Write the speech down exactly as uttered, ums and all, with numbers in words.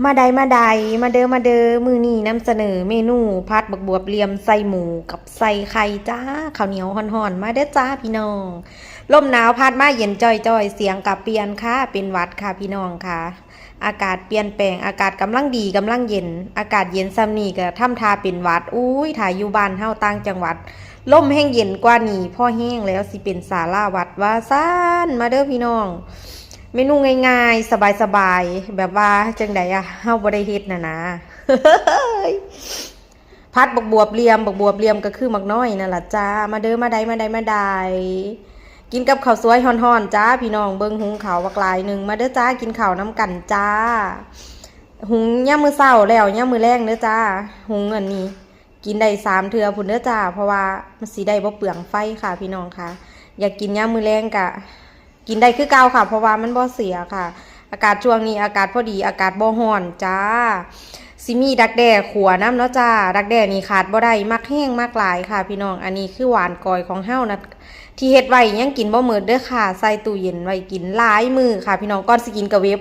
มาใดมาใด มาเด้อมาเด้อ มื้อนี้นำเสนอเมนูผัดบักบวบเหลี่ยมใส่หมูกับใส่ไข่จ้า ข้าวเหนียวฮ้อนๆ มาเด้อจ้าพี่น้อง ลมหนาวพัดมาเย็นจ้อยๆ เสียงกะเปลี่ยนค่ะ เป็นหวัดค่ะพี่น้องค่ะ อากาศเปลี่ยนแปลง อากาศกำลังดีกำลังเย็น อากาศเย็นส่ำนี้ก็ทำท่าเป็นหวัด อุ้ย ถ้าอยู่บ้านเฮาต่างจังหวัด ลมแฮ่งเย็นกว่านี้ พอแห้งแล้วสิเป็นสาราหวัดว่าซั่น มาเด้อพี่น้อง เมนูง่ายๆ สบายๆ แบบว่าจั่งใดอะ เฮาบ่ได้เฮ็ดน่ะนะ ผัดบักบวบเหลี่ยม บักบวบเหลี่ยมก็คือหมากน้อยนั่นล่ะจ้า มาเด้อ มาใด มาใด มาใด กินกับข้าวสวยฮ้อนๆ จ้า พี่น้อง เบิ่งหุงข้าวบักหลายหนึ่ง มาเด้อจ้า กินข้าวนำกันจ้า หุงยามมื้อเช้าแล้วยามมื้อแลงเด้อจ้า หุงอันนี้ กินได้สามเทื่อพุ้นเด้อจ้า เพราะว่ามันสิได้บ่เปลืองไฟค่ะพี่น้องค่ะ อยากกินยามมื้อแลงกะ กินได้คือเก่าค่ะ เพราะว่ามันบ่เสียค่ะ อากาศช่วงนี้อากาศพอดี อากาศบ่ฮ้อนจ้า สิมีดักแด้ขั่วนำเนาะจ้า ดักแด้นี่ขาดบ่ได้ มักแฮงมักหลายค่ะพี่น้อง อันนี้คือหวานก๋อยของเฮานะ ที่เฮ็ดไว้ยังกินบ่หมดเด้อค่ะ ใส่ตู้เย็นไว้กินหลายมื้อค่ะพี่น้อง ก่อนสิกินกะเวฟ